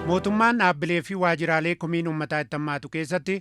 Mootummaan dhaabbilee fi waajjiraalee komiin uummataa itti hammaatu keessatti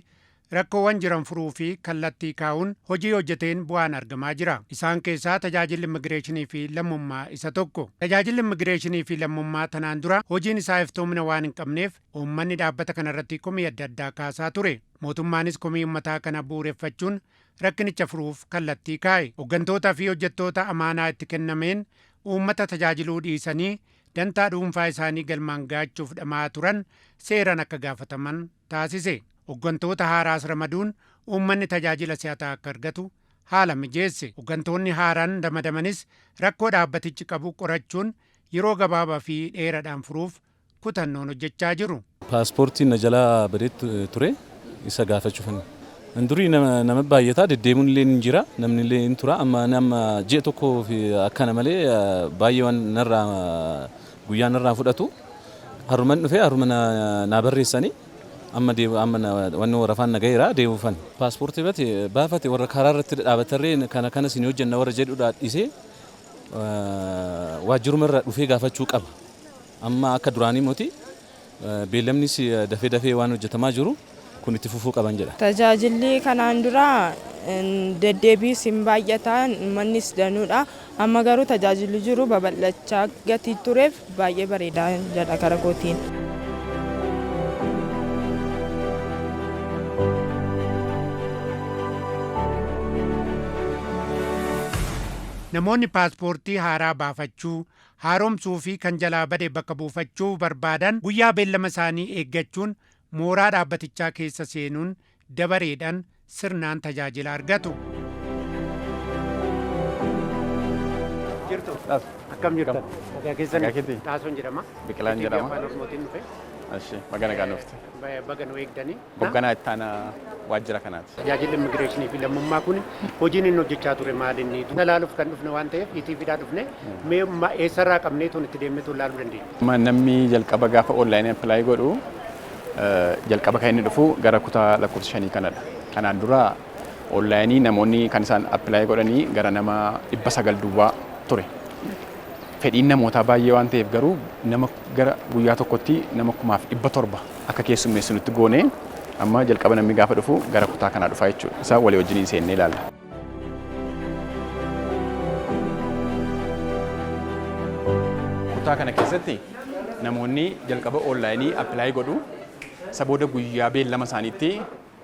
rakkoowwan jiran furuu fi kallattii kaa'uun hojii hojjeteen bu'aan argamaa jira. Isaan keessaa tajaajilli immigireeshinii fi lammummaa isa tokko. Tajaajilli immigireeshinii fi lammummaa tanaan dura hojiin isaa iftoomina waan hin qabneef uummanni dhaabbata kanarratti komii adda addaa kaasaa ture. Mootummaanis komii uummataa kana bu'uureffachuun rakkinicha furuuf kallattii kaa'e. Hooggantoota fi hojjettoota amaanaa itti kennameen uummata tajaajiluu dhiisanii dantaa dhuunfaa isaanii galmaan gaachuuf dhama'aa turan seeraan akka gaafataman taasise. Hooggantoota haaraas ramaduun uummanni tajaajila si'ataa akka argatu haala mijeesse. Hooggantoonni haaraan ramadamanis rakkoo dhaabbatichi qabu qorachuun yeroo gabaabaa fi dheeraadhaan furuuf kutannoon hojjechaa jiru. Paaspoortiin na jalaa badee ture, isa gaafachuufani. Durii nama baay'ataa deddeemuun illee ni jira, namni illee ni tura. Amma nama ji'a tokkoo fi akkana malee baay'ee waan narraa guyyaa narraa fudhatu. Haruman dhufee haruma naa barreessanii, amma amma wanni warafaan na gaheera, deemuufan. Paaspoortii bate baafate warra karaa irratti dhaabatarree kana kana isin hojjenna warra jedhudha dhiisee waajjiruma irra dhufee gaafachuu qaba. Amma akka duraanii moti, beellamnis dafee dafee waan hojjetamaa jiru kun itti fufuu qaban jedha. Tajaajilli kanaan dura deddeebiis hin baay'atan, mannis danuudha. Amma garuu tajaajilli jiru babal'achaa gatii tureef baay'ee bareedaa jedha kara kootiin. Namoonni paaspoortii haaraa baafachuu, haaromsuu fi kan jalaa bade bakka buufachuu barbaadan guyyaa beellama isaanii eeggachuun mooraa dhaabbatichaa keessa seenuun dabareedhaan sirnaan tajaajila argatu. Jirtu. Akkam jirtan? Nagaa keessan? Nagaa keeti. Xaasoon jedhama. Biqilaan TV jedhama. Afaan Oromootiin dhufe. Ashi, baga nagaan dhufte. Baga nu eegdanii. Hoogganaa itti aanaa waajjira kanaati. Tajaajilli immigireeshinii fi lammummaa kun hojiin inni hojjechaa ture maal inni? Ilaaluuf kan dhufne waan ta'eef ETVdhaa dhufne, mee eessarraa qabnee tun itti deemnee tun ilaaluu dandeenya? Amma namni jalqaba gaafa online apply godhu jalqaba kan inni dhufu gara kutaa lakkoofsa 5 kanadha. Kanaan dura online namoonni kan isaan apply godhanii gara nama 900 duwwaa ture. Fedhiin namootaa baay'ee waan ta'eef garuu nama gara guyyaa tokkotti nama 1700 akka keessummeessinutti goone, amma jalqaba namni gaafa dhufu gara kutaa kanaa dhufa jechuudha. Isa walii wajjiniin seennee ilaalla. Kutaa kana keessatti namoonni jalqaba online apply godhu. Isa booda guyyaa beellama isaaniitti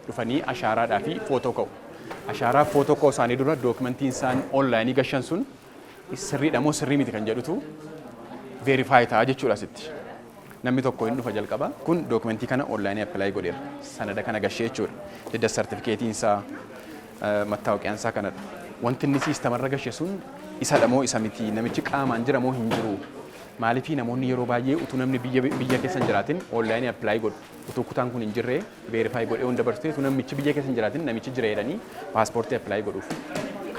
dhufanii ashaaraadhaa fi footoo ka'u. Ashaaraa, footoo ka'u isaanii dura dookimentiin isaan online gashan sun sirriidha moo sirrii miti kan jedhutu verify ta'a jechuudha asitti. Namni tokko hin dhufa jalqaba. Kun dookimentii kana online apply godheera. Sanada kana gashee jechuudha. Lidda sartifikeetiin isaa, mattaawaqiyaan isaa kanadha. Wanti inni siistamarra gashe sun isadha moo isa miti? Namichi qaamaan jira moo hin jiru? Maaliifii namoonni yeroo baay'ee utuu namni biyya keessa hin jiraatin online apply godhu. Utuu kutaan kun hin jirre verify godhee hunda dabarsitee, utuu namichi biyya keessa hin jiraatin namichi jira jedhanii paaspoortii apply godhuuf.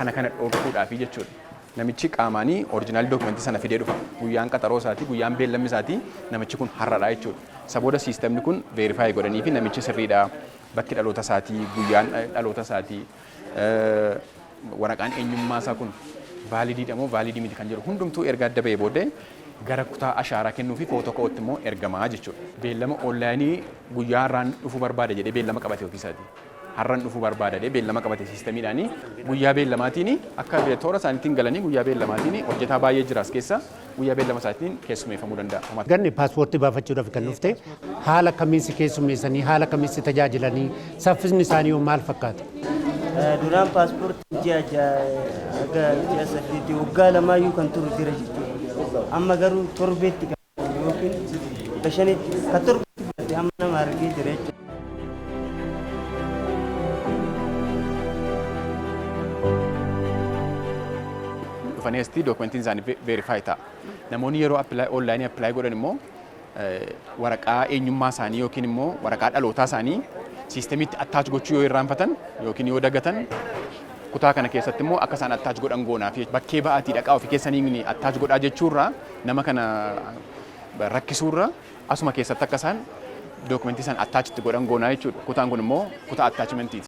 Kana dhorkuudhaafi jechuudha. Namichi qaamaanii original dookimentii sana fidee dhufa. Guyyaan qaxaroo isaatii, guyyaan beellamni isaatii namichi kun har'adha jechuudha. Isa booda siistemni kun verify godhanii fi namichi sirriidha. Bakki dhaloota isaatii, guyyaan dhaloota isaatii, waraqaan eenyummaa isaa kun validiidha moo valid miti kan jedhu hundumtuu erga adda ba'ee booddee gara kutaa ashaaraa kennuu fi footoo ka'uutti immoo ergamaa jechuudha. Beellama online guyyaa har'aan dhufuu barbaada jedhee beellama qabate ofiisaatii. Har'an dhufuu barbaada jedhee beellama qabate, siistamiidhaanii guyyaa beellamaatiin akka toora isaaniitiin galanii, guyyaa beellamaatiin hojjetaa baay'ee jira as keessa, guyyaa beellama isaatiin keessummeeffamuu danda'a. Ganni paaspoortii baafachuudhaaf kan dhufte, haala kamiin si keessummeessanii, haala kamiin si tajaajilanii, saffisni isaanii hoo maal fakkaata? Duraan paaspoortiin ji'a 6 haga ji'a 8, waggaa lamaayyuu kan turu jira jechuudha. Amma garuu torbeetti yookiin 5tti kan torbeetti fudhate amma nama argee jira jechuudha. Dhufanii asitti dookumentiin isaanii verify ta'a. Namoonni yeroo apply online apply godhan immoo waraqaa eenyummaa isaanii yookiin immoo waraqaa dhalootaa isaanii siistemiitti attach gochuu yoo irraanfatan yookiin yoo dagatan, kutaa kana keessatti immoo akka isaan attach godhan goonaa fi bakkee ba'aatii dhaqaa ofii keessanii attach godhaa jechuurraa, nama kana rakkisuurra, asuma keessatti akka isaan dookumentii isaan attach itti godhan goonaa jechuudha. Kutaan kun immoo kutaa attachmentiiti.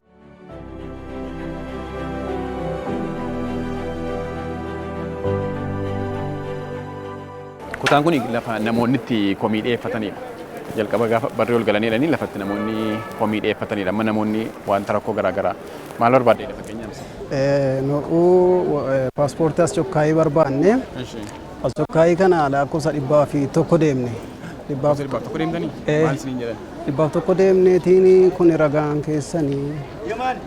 Kutaan kun lafa namoonni itti komii dhiyeeffatanidha. Jalqaba gaafa barri ol galanii jedhanii lafatti namoonni komii dhiyeeffatanidha. Amma namoonni wanta rakkoo garaagaraa maal barbaaddeedha fakkeenyaaf? Nu'uu paaspoortii aschokkaayi barbaanne. Aschokkaayi kana lakkoofsa 101 deemne. 101 deemtanii? Maal isiniin jedhan? 101 deemneetiin kun ragaan keessanii.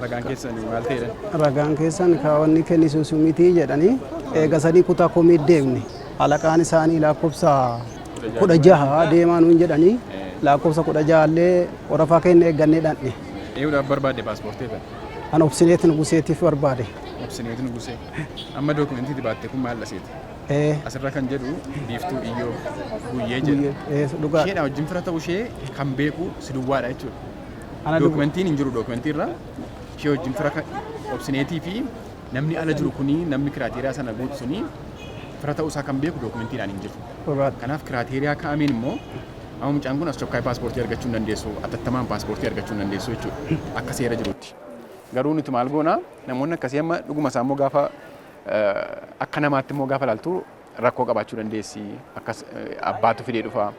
Ragaan keessanii maal ta'edha? Ragaan keessan kaawwanni kennisuusu miti jedhanii eegasanii kutaa komii deemne. Alaqaan isaanii lakkoofsa 16 deemaa nuun jedhanii lakkoofsa 16 illee warafaa keenya eeggannee dhandhe. Eeguudhaaf barbaadde paaspoortii eegan? An Obsineet Nuguseetiif barbaade. Obsineet Nugusee. Amma dookumentii baatte kun maal laseeti? Asirra kan jedhu Biiftuu Iyyoo Guyyee jedha. Dhugaa. Isheedha wajjin fira ta'uu ishee kan beeku si duwwaadha jechuudha. Dookumentiin hin jiru dookumentii irra ishee wajjin fira Obsineetii fi namni ala jiru kuni namni kiraateeriyaa sana guutu suni fira ta'uu isaa kan beeku dookumentiidhaan hin jiru. Kanaaf kiraateeriyaa kaa'ameen immoo amma mucaan kun as chokkaay paaspoortii argachuu hin dandeessu, atattamaan paaspoortii argachuu hin dandeessu jechuudha akka seera jirutti. Garuu nuti maal goona, namoonni akkasii amma dhuguma isaa immoo gaafa akka namaatti immoo gaafa ilaaltu rakkoo qabaachuu dandeessi, akkas abbaatu fidee dhufa.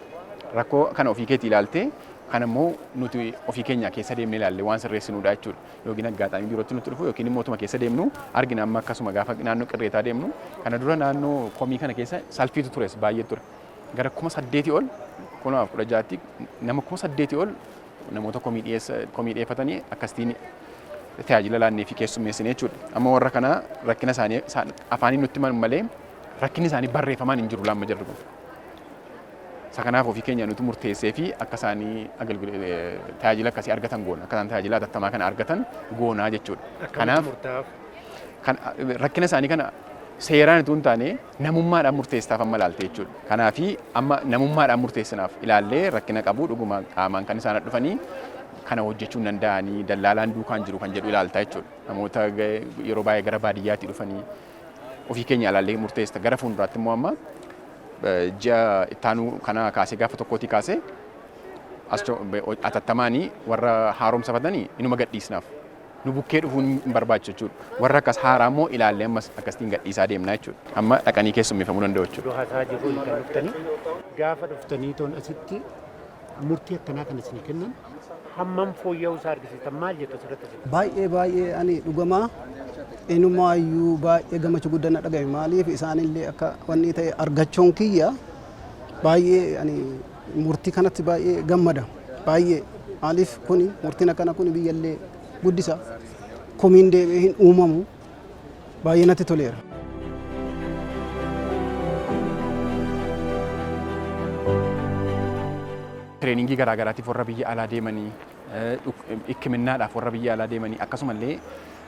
Rakkoo kana ofii keetii ilaalte kan immoo nuti ofii keenya keessa deemnee ilaalle waan sirreessinuudha jechuudha. Yookiin aggaataamii biirootti nutti dhufu yookiin immoo otuma keessa deemnu argina. Amma akkasuma gaafa naannoo qirreetaa deemnu kana dura naannoo komii kana keessa salfiitu tures baay'ee ture. Gara 8,000 ol 2016tti nama 8,000 ol namoota komii dhiyeeffatanii akkasitiin tajaajila laannee fi keessummeessine jechuudha. Amma warra kana rakkina isaanii afaaniin nutti himan malee rakkinni isaanii barreeffamaan hin jiru laamma jirru kun. Isa kanaaf ofii keenya nuti murteessee fi akka isaanii tajaajila akkasii argatan goona. Akka isaan tajaajila hatattamaa kana argatan goonaa jechuudha. Kanaaf rakkina isaanii kana seeraan utuu hin taane namummaadhaan murteessaaf amma ilaalte jechuudha. Kanaafi amma namummaadhaan murteessinaaf ilaallee rakkina qabu dhuguma qaamaan kan isaan dhufanii kana hojjechuu hin danda'anii dallaalaan duukaan jiru kan jedhu ilaalta jechuudha. Namoota yeroo baay'ee gara baadiyyaatti dhufanii ofii keenya ilaallee murteessita. Gara fuulduraatti immoo amma ji'a ittaanuu kana kaasee gaafa tokkootii kaasee atattamaanii warra haaromsafatanii inuma gadhiisnaaf. Nu bukkee dhufuun hin barbaachisu jechuudha. Warra akkas haaraa immoo ilaallee ammas akkasitiin gadhiisaa deemna jechuudha. Amma dhaqanii keessummeeffamuu danda'u jechuudha. Iddoo haasaa jirru kan dhuftanii gaafa dhuftanii toon asitti murtii akkanaa kan isinii kennan hammam fooyya'uu isaa argisiistan maal jettu asirratti? Baay'ee baay'ee ani dhugamaa inumaayyuu baay'ee gammachuu guddaa na dhaga'e. Maaliif isaanillee akka wanni ta'e argachuun kiyya baay'ee ani murtii kanatti baay'ee gammada. Baay'ee maaliif kuni murtiin akkana kuni biyyallee guddisa, komiin deebi'ee hin uumamu, baay'ee natti toleera. Tireeningii garaa garaatiif warra biyya alaa deemanii, hikkiminnaadhaaf warra biyya alaa deemanii, akkasumallee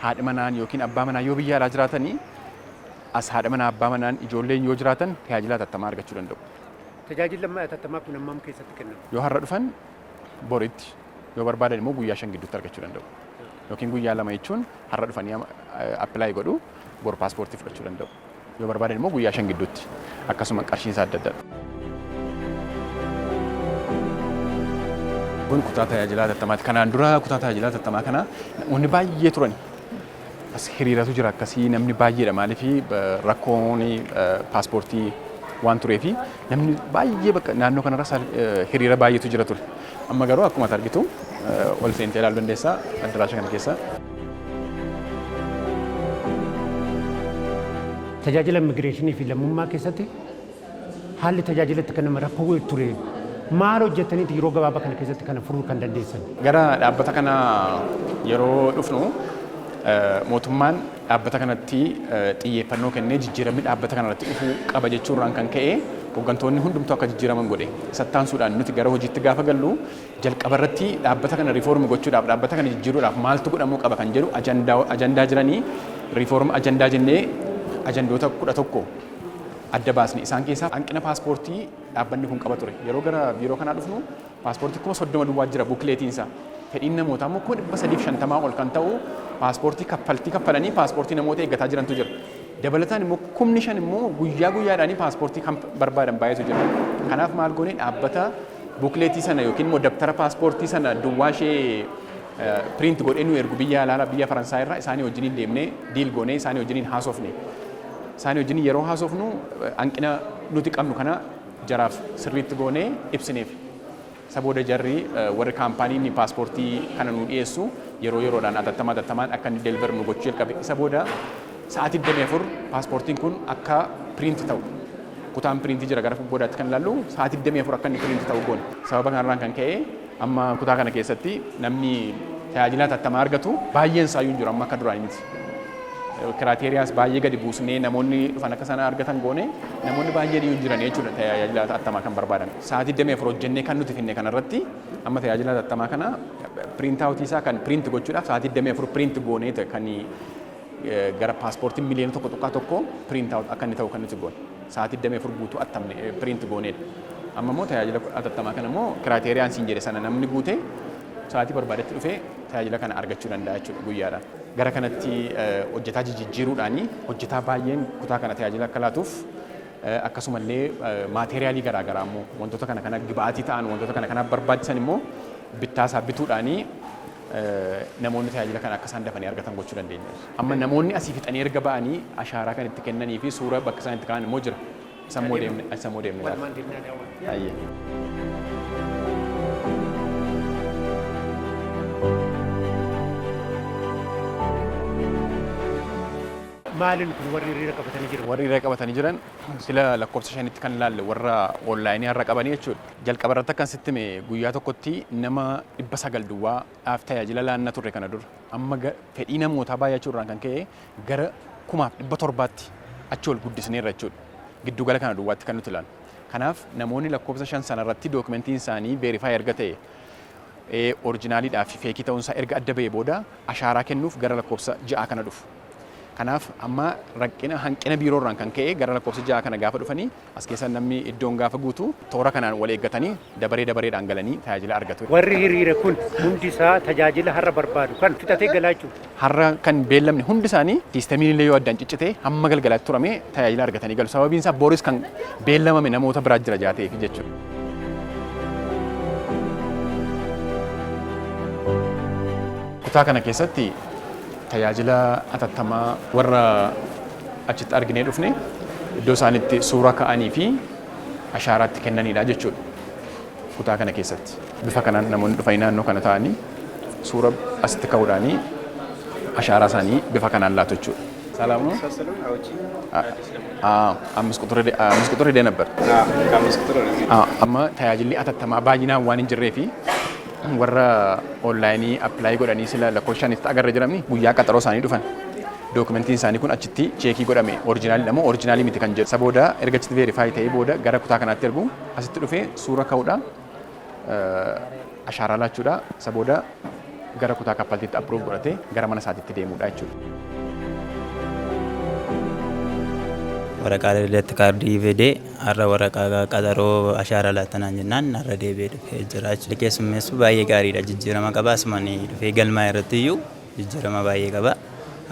haadha manaan yookiin abbaa manaa yoo biyya alaa jiraatanii as haadha manaa abbaa manaan ijoolleen yoo jiraatan tajaajila hatattamaa argachuu danda'u. Tajaajilli amma hatattamaa kun hammam keessatti kennama? Yoo har'a dhufan boritti, yoo barbaadan immoo guyyaa 5 gidduutti argachuu danda'u. Yookiin guyyaa 2 jechuun har'a dhufanii apply godhu, bor paaspoortii fudhachuu danda'u. Yoo barbaadan immoo guyyaa 5 gidduutti, akkasuma qarshiin isaa adda addadha. Kun kutaa tajaajilaa hatattamaati. Kanaan dura kutaa tajaajilaa hatattamaa kana namoonni baay'ee turani. As hiriiratu jira akkasii namni baay'eedha. Maaliif rakkoon paaspoortii waan tureefi namni baay'ee bakka naannoo kanarra hiriira baay'eetu jira ture. Amma garuu akkuma argitu ol seentee ilaaluu dandeessa addaraasha kana keessa. Tajaajila immigireeshinii fi lammummaa keessatti haalli tajaajila itti kenname rakkoo ture. Maal hojjettaniiti yeroo gabaabaa kana keessatti kana furuu kan dandeessan? Gara dhaabbata kana yeroo dhufnu mootummaan dhaabbata kanatti xiyyeeffannoo kennee jijjiiramni dhaabbata kanarratti dhufuu qaba jechuurraan kan ka'e hooggantoonni hundumtuu akka jijjiiraman godhe. Sattaansuudhaan nuti gara hojiitti gaafa gallu jalqaba irratti dhaabbata kana riifoormi gochuudhaaf, dhaabbata kana jijjiiruudhaaf maaltu godhamuu qaba kan jedhu ajandaa jiranii riifoorm ajandaa jennee ajandoota 11 adda baasne. Isaan keessaa hanqina paaspoortii dhaabbanni kun qaba ture. Yeroo gara biiroo kanaa dhufnu paaspoortii 30,000 duwwaa jira buukleetiin isaa. Fedhiin namootaa immoo 350,000 ol kan ta'u paaspoortii kaffaltii kaffalanii paaspoortii namoota eeggataa jirantu jira. Dabalataan immoo 5,000 immoo guyyaa guyyaadhaanii paaspoortii kan barbaadan baay'eetu jira. Kanaaf maal goone, dhaabbata buukleetii sana yookiin immoo dabtara paaspoortii sana duwwaa ishee print godhee nu ergu biyya alaa biyya Faransaay irraa isaanii wajjiniin deemnee deal goonee isaanii wajjiniin haasofne. Isaanii wajjiniin yeroo haasofnu hanqina nuti qabnu kana jaraaf sirriitti goonee ibsineef. Isa booda jarri warri kaampaaniin paaspoortii kana nu dhiyeessu yeroo yeroodhaan atattama atattamaan akka inni deliver nu gochuu jalqabe. Isa booda sa'aatii 24 paaspoortiin kun akka print ta'u, kutaan piriintii jira gara boodaatti kan ilaallu, sa'aatii 24 akka inni print ta'u goone. Sababa kanarraan kan ka'e amma kutaa kana keessatti namni tajaajila atattamaa argatu baay'een isaayyuu hin jiru, amma akka duraanii miti. Criteriaas baay'ee gadi buusnee namoonni dhufan akka sana argatan goone, namoonni baay'een iyyuu hin jiran jechuudha tajaajila atattamaa kan barbaadan. Sa'aatii 24 hojjennee kan nuti finne kanarratti amma tajaajila atattamaa kana print outii isaa kan print gochuudhaaf sa'aatii 24 print goonee kan gara paaspoortii miliyoona 1.1 print out akka inni ta'u kan nuti goone. Sa'aatii 24 guutuu attamne print gooneedha. Amma immoo tajaajila atattamaa kana immoo criteriaan siin jedhe sana namni guute sa'aatii barbaadetti dhufee tajaajila kana argachuu danda'a jechuudha guyyaadhaan. Gara kanatti hojjetaa jijjiiruudhaani hojjetaa baay'een kutaa kana tajaajila akka laatuuf, akkasumallee maateeriyaalii garaagaraa immoo wantoota kana kana gibaatii ta'an, wantoota kana kanaaf barbaachisan immoo bittaasaa bituudhaani namoonni tajaajila kana akka isaan dafanii argatan gochuu dandeenya. Amma namoonni asii fixanii erga ba'anii ashaaraa kan itti kennanii fi suura bakka isaan itti ka'an immoo jira. Isa immoo deemne ilaalla. Ayyee. Maaliin kun warri hiriira qabatanii jiran? Warri hiriira qabatanii jiran sila lakkoofsa shanitti kan ilaalle warra onlaayinii har'a qabanii jechuudha. Jalqaba irratti akkan sitti hime guyyaa tokkotti nama 900 duwwaa dhaaf tajaajila laanna turre kana dura. Amma fedhii namootaa baay'achuu irraan kan ka'e gara 1700tti achi ol guddisneerra jechuudha. Giddugala kana duwwaatti kan nuti ilaallu. Kanaaf namoonni lakkoofsa shan sanarratti dookumentiin isaanii verify erga ta'e, oriijinaaliidhaa fi feekii ta'uunsaa erga adda ba'ee booda ashaaraa kennuuf gara lakkoofsa ja'a kana dhufu. Kanaaf amma rakkina hanqina biiroorraan kan ka'e gara lakkoofsa ja'a kana gaafa dhufanii as keessa namni iddoon gaafa guutu toora kanaan wal eeggatanii dabaree dabareedhaan galanii tajaajila argatu. Warri hiriire kun hundi isaa tajaajila har'a barbaadu kan fixatee galaa jechuudha. Har'a kan beellamne hundi isaanii siistamiin illee yoo addaan ciccite hamma galgalaatti turame tajaajila argatanii galu. Sababiin isaa boris kan beellamame namoota biraa jira jaateef jechuudha. Kutaa kana keessatti tajaajila atattamaa warra achitti arginee dhufne iddoo isaan itti suura ka'anii fi ashaaraatti kennanidha jechuudha. Kutaa kana keessatti bifa kanaan namoonni dhufanii naannoo kana ta'anii suura asitti ka'uudhaanii ashaaraa isaanii bifa kanaan laatu jechuudha. ሰላም ነው? 5 ቁጥር ሄደህ ነበር። Amma tajaajilli atattamaa baay'inaan waan hin jirree fi warra onlaayinii apply godhanii sila lakkoofsa shanitti agarra jiramni guyyaa qaxaroo isaanii dhufan. Dookumentiin isaanii kun achitti check godhame oriijinaaliidha moo oriijinaalii miti kan jedhu. Isa booda erga achitti verify ta'ee booda gara kutaa kanaatti ergu, asitti dhufee suura ka'uudha, ashaaraa laachuudha, isa booda gara kutaa kaffaltiitti approve godhatee gara mana isaatiitti deemuudha jechuudha. Waraqaa daldalatti kaardii fidee har'a waraqaa qaxaroo ashaaraa laattanaan jennaan har'a deebi'ee dhufee jira jechuudha. Keessummeessu baay'ee gaariidha, jijjiirama qaba. Asumaan dhufee galmaa irratti iyyuu jijjiirama baay'ee qaba.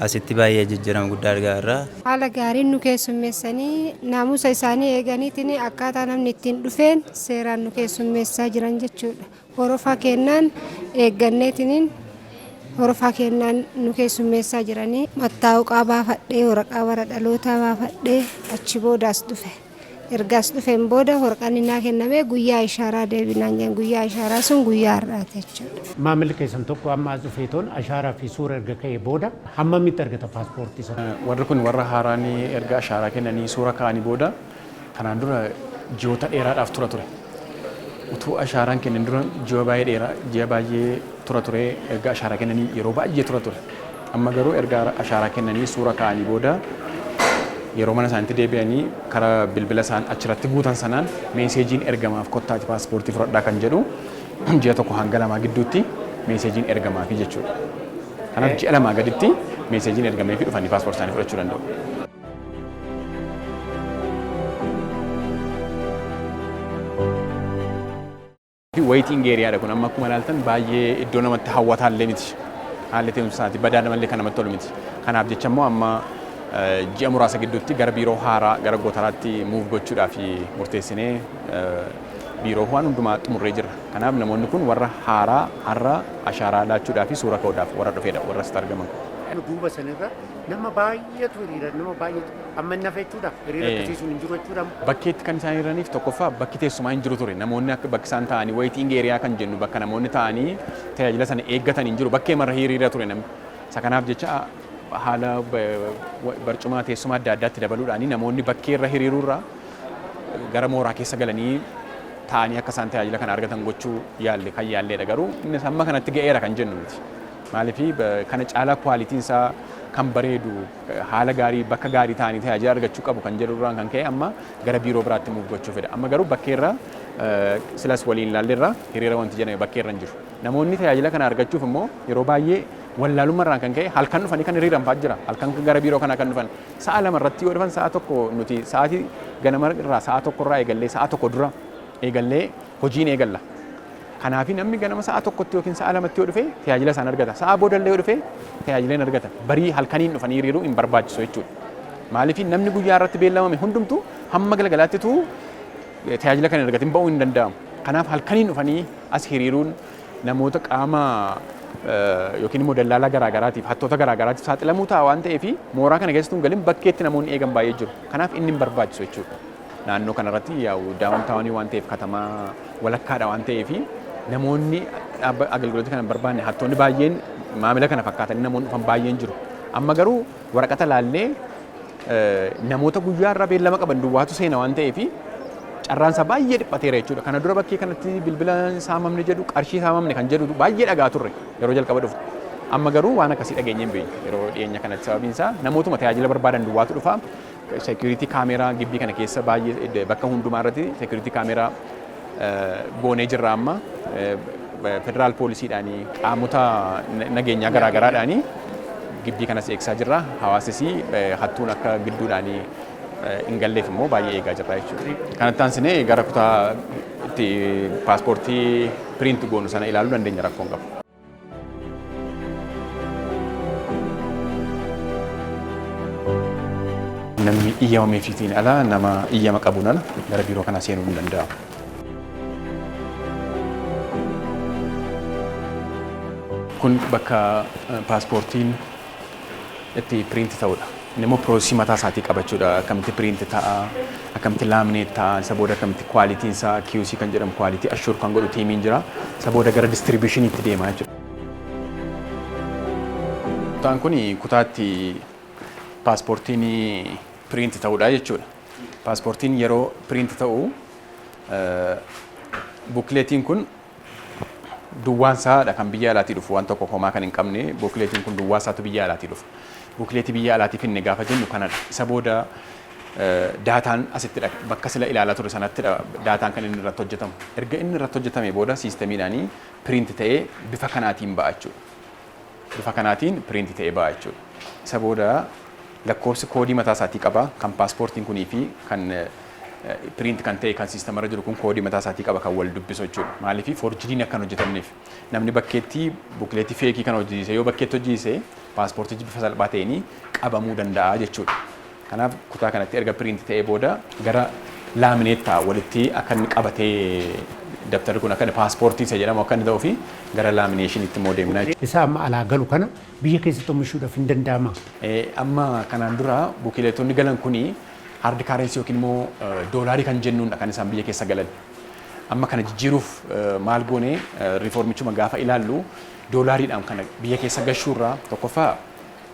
Asitti baay'ee jijjiirama guddaa argaa jirra. Haala gaariin nu keessummeessanii, naamusa isaanii eeganiitiin akkaataa namni ittiin dhufeen seeraan nu keessummeessaa jiran jechuudha. Horofaa kennaan eegganneetiin horofaa kennaan nu keessummeessaa jiranii, mattaawuqaa baafadhee, waraqaa bara dhalootaa baafadhee achi boodaas dhufe. Ergaas dhufeen booda waraqaan innaa kenname guyyaa ishaaraa deebinaan jedhan, guyyaa ishaaraa sun guyyaa har'aati jechuudha. Maamilli keessan tokko amma as dhufeetoon ashaaraa fi suura erga ka'ee booda hammamitti argata paaspoortii sana? Warri kun warra haaraanii erga ashaaraa kennanii suura ka'anii booda kanaan dura ji'oota dheeraadhaaf tura ture. Utuu ashaaraan kennan dura ji'a baay'ee dheeraa, ji'a baay'ee tura ture, erga ashaaraa kennanii yeroo baay'ee tura ture. Amma garuu erga ashaaraa kennanii suura ka'anii booda yeroo mana isaaniitti deebi'anii karaa bilbila isaan achirratti guutan sanaan meeseejiin ergamaaf, kottaati paaspoortii fudhadhaa kan jedhu, ji'a 1 hanga 2 gidduutti meeseejiin ergamaafi jechuudha. Kanaaf ji'a 2 gaditti meeseejiin ergameefi dhufanii paaspoortii isaanii fudhachuu danda'u. Waiting areaadha kun. Amma akkuma ilaaltan baay'ee iddoo namatti hawwataa illee miti. Haalli teessumsa isaati badaa namallee kan namatti tolu miti. Kanaaf jecha immoo amma ji'a muraasa gidduutti gara biiroo haaraa gara Gootaraatti move gochuudhaaf murteessinee biiroo waan hundumaa xumurree jirra. Kanaaf namoonni kun warra haaraa har'a ashaaraa laachuudhaa fi suura ka'uudhaaf warra dhufeedha warra asitti argaman kun. Duuba sanirra nama baay'eetu hiriira, nama baay'eetu amma inni hafe jechuudha. Hiriira akkasii sun hin jiru jechuudha. Bakkeetti kan isaan hiriiraniif, tokkoffaa bakki teessumaa hin jiru ture. Namoonni akka bakki isaan taa'anii, waiting area kan jennu, bakka namoonni taa'anii tajaajila sana eeggatan hin jiru. Bakkee marra hiriira ture namni. Isa kanaaf jecha haala barcuma teessuma adda addaatti dabaluudhaan namoonni bakkee irra hiriiruurraa gara mooraa keessa galanii taa'anii akka isaan tajaajila kana argatan gochuu yaalle kan yaalleedha. Garuu innis hamma kanatti ga'eera kan jennu miti. Maaliif, kana caalaa qualityn isaa kan bareedu, haala gaarii, bakka gaarii ta'anii tajaajila argachuu qabu kan jedhu irraan kan ka'e amma gara biiroo biraatti move gochuu fedha. Amma garuu bakkeerra silas waliin ilaalleerra, hiriira wanti jedhame bakkeerra hin jiru. Namoonni tajaajila kana argachuuf immoo yeroo baay'ee wallaalummaa irraan kan ka'e halkan dhufanii kan hiriiran fa'aa jira. Halkan gara biiroo kanaa kan dhufan sa'a 2 irratti yoo dhufan, sa'a 1, nuti sa'aatii ganama irraa sa'a 1 irraa eegallee, sa'a 1 dura eegallee hojiin eegalla. Kanaaf namni ganama sa'a 1tti yookiin sa'a 2tti yoo dhufe tajaajila isaan argata. Sa'a boodallee yoo dhufe tajaajila hin argata. Barii halkaniin dhufanii hiriiruu hin barbaachisu jechuudha. Maaliif, namni guyyaa irratti beellamame hundumtuu hamma galgalaattitu tajaajila kana hin argatin ba'uu hin danda'amu. Kanaaf halkaniin dhufanii as hiriiruun namoota qaama yookiin immoo dallaalaa garaagaraatiif, hattoota garaagaraatiif saaxilamuu ta'a waan ta'eef, mooraa kana keessatti hin galin bakkeetti namoonni eegan baay'ee jiru. Kanaaf inni hin barbaachisu jechuudha. Naannoo kanarratti yaa'u downtownii waan ta'eef, katamaa walakkaadha waan ta'eef, namoonni agalgiloota kana hin barbaanne, hattoonni baay'een, maamila kana fakkaatanii namoonni dhufan baay'een jiru. Amma garuu waraqata laallee namoota guyyaa irraa beellama qaban duwwaatu seena waan ta'eef carraan isaa baay'ee dhiphateera jechuudha. Kana dura bakkee kanatti bilbila saamamne jedhu, qarshii saamamne kan jedhu baay'ee dhagaa turre yeroo jalqaba dhufu. Amma garuu waan akkasii dhageenye hin beeknu yeroo dhiyeenya kanatti, sababiin isaa namootuma tajaajila barbaadan duwwaatu dhufa. Security camera gibbii kana keessa baay'ee, bakka hundumaa irratti security camera goonee jirra amma. Federaal poolisiidhaan, qaamota nageenyaa garaagaraadhaan gibbii kanas eegsisaa jirra. Hawaasis hattuun akka gidduudhaan hin galleef immoo baay'ee eegaa jirra jechuudha. Kanatti aansinee gara kutaa itti paaspoortii print goonu sana ilaaluu dandeenya, rakkoon qabu. Namni iyyamameefiitiin ala, nama iyyama qabuun ala gara biiroo kanaa seenuu hin danda'amu. Kun bakka paaspoortiin itti print ta'udha. Inni immoo processii mataa isaatii qabachuudha. Akkamitti print ta'a, akkamitti laminate ta'a, isa booda akkamitti qualityn isaa QC kan jedhamu, quality assure kan godhu teamiin jira. Isa booda gara distributioniitti deema jechuudha. Kutaan kun kutaa itti paaspoortiin print ta'udha jechuudha. Paaspoortiin yeroo print ta'u bookletiin kun duwwaan isaadha kan biyya alaatii dhufu, waan tokko homaa kan hin qabne bookletiin kun duwwaa isaatu biyya alaatii dhufa. Bookletii biyya alaatii finne gaafa jennu kanadha. Isa booda dataan asittidha, bakka sila ilaalaa ture sanattidha dataan kan inni irratti hojjetamu. Erga inni irratti hojjetame booda systemiidhaanii print ta'ee bifa kanaatiin ba'a jechuudha. Bifa kanaatiin print ta'ee ba'a jechuudha. Isa booda lakkoofsi koodii mataa isaatii qaba, kan paaspoortiin kunii fi kan print kan ta'e kan systemarra jiru kun koodii mataa isaatii qaba kan wal dubbisu jechuudha. Maaliif, forgedyn akka hin hojjetamneef, namni bakkeetti bookletii fakeii kana hojjisiise yoo bakkeetti hojjisiise paaspoortichi bifa salphaa ta'een qabamuu danda'a jechuudha. Kanaaf kutaa kanatti erga print ta'ee booda gara laminate ta'a, walitti akka inni qabatee dabtarri kun akka inni paaspoortii isa jedhamu akka inni ta'uu fi gara laminationitti immoo deemna jechuudha. Isa amma alaa galu kana biyya keessatti oomishuudhaaf hin danda'ama? Amma kanaan dura bookletonni galan kuni hard currency yookiin immoo doolaarii kan jennuudha kan isaan biyya keessa galan. Amma kana jijjiiruuf maal goone? Reformichuma gaafa ilaallu doolaariidhaan kana biyya keessa gashuurraa, tokkoffaa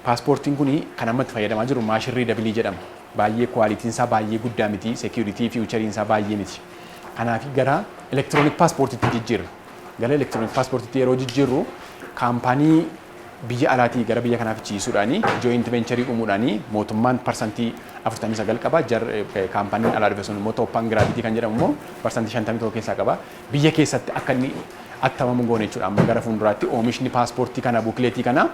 paaspoortiin kun kan amma itti fayyadamaa jiru machine readable jedhama. Baay'ee qualityn isaa baay'ee guddaa miti, security featureiin isaa baay'ee miti. Kanaaf gara electronic paaspoortiitti jijjiirra. Gara electronic paaspoortiitti yeroo jijjiirru kaampaanii biyya alaatii gara biyya kanaa fichisiisuudhaani, joint venture uumuudhaani, mootummaan 49% qaba. Jar kaampaaniin alaa dhufe sun immoo, Toppan Gravity kan jedhamu immoo, 51% keessaa qaba. Biyya keessatti akka inni attamamu goone jechuudha. Amma gara fuulduraatti oomishni paaspoortii kana, bookletii kana,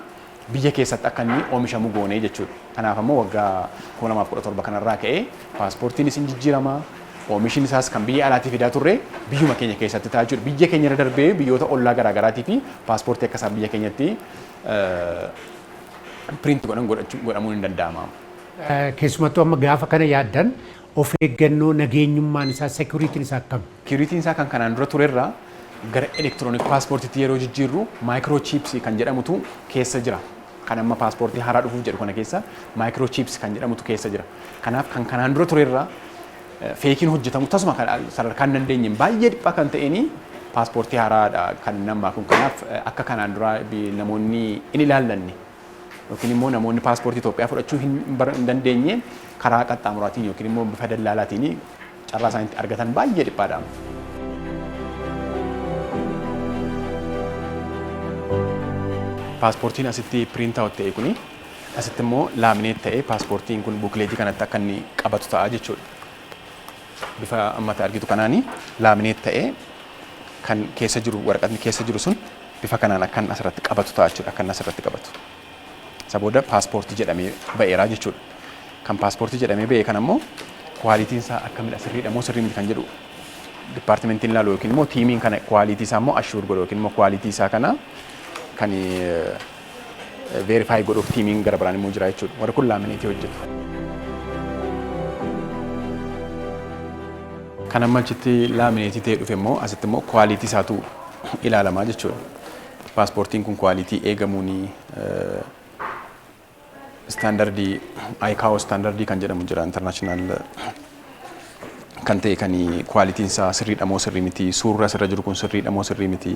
biyya keessatti akka inni oomishamu goone jechuudha. Kanaaf ammoo waggaa 2017 kanarraa ka'ee paaspoortiin isin jijjiirama. Oomishni isaas kan biyya alaatii fidaa turre biyyuma keenya keessatti ta'a jechuudha. Biyya keenya irra darbee biyyoota ollaa garaagaraatii fi paaspoortii akka isaan biyya keenyatti print godhan godhamuun hin danda'ama. Keessumattuu amma gaafa kana yaaddan of eeggannoo nageenyummaan isaa, securityn isaa akkam? Securityn isaa kan kanaan dura turerraa gara electronic paaspoortiitti yeroo jijjiirru microchipsii kan jedhamutu keessa jira. Kan amma paaspoortii haaraa dhufuuf jedhu kana keessa microchips kan jedhamutu keessa jira. Kanaaf kan kanaan dura turerraa fakeiin hojjetamu tasuma sadarkaa hin dandeenyeen baay'ee dhiphaa kan ta'een paaspoortii haaraadha kan namaa kun. Kanaaf akka kanaan dura namoonni hin ilaallanne yookiin immoo namoonni paaspoortii Itoophiyaa fudhachuu hin dandeenye karaa qaxxaamuraatiin yookiin immoo bifa dallaalaatiin carraa isaaniitti argatan baay'ee dhiphaadha. Paaspoortiin asitti print out ta'e kuni asitti immoo laminate ta'e, paaspoortiin kun bookletii kanatti akka inni qabatu ta'a jechuudha. Bifa amma argitu kanaani laminate ta'ee kan keessa jiru, waraqatni keessa jiru sun bifa kanaan akka inni asirratti qabatu ta'a jechuudha. Akka inni asirratti qabatu. Isa booda paaspoortii jedhamee ba'eera jechuudha. Kan paaspoortii jedhamee ba'e kan ammoo qualityn isaa akkamidha, sirriidha moo sirrii miti kan jedhu departmentiin ilaalu yookiin immoo teamiin kana quality isaa immoo assure godhu yookiin immoo quality isaa kana kan verify godhuuf teamiin gara biraan immoo jira jechuudha. Warri kun laminate hojjetu. Kan amma achitti laminate ta'ee dhufe immoo asitti immoo quality isaatu ilaalamaa jechuudha. Paaspoortiin kun quality eegamuun standardii ICAO standardii kan jedhamu jira, international kan ta'e, kan qualityn isaa sirriidha moo sirrii miti, suurri asirra jiru kun sirriidha moo sirrii miti,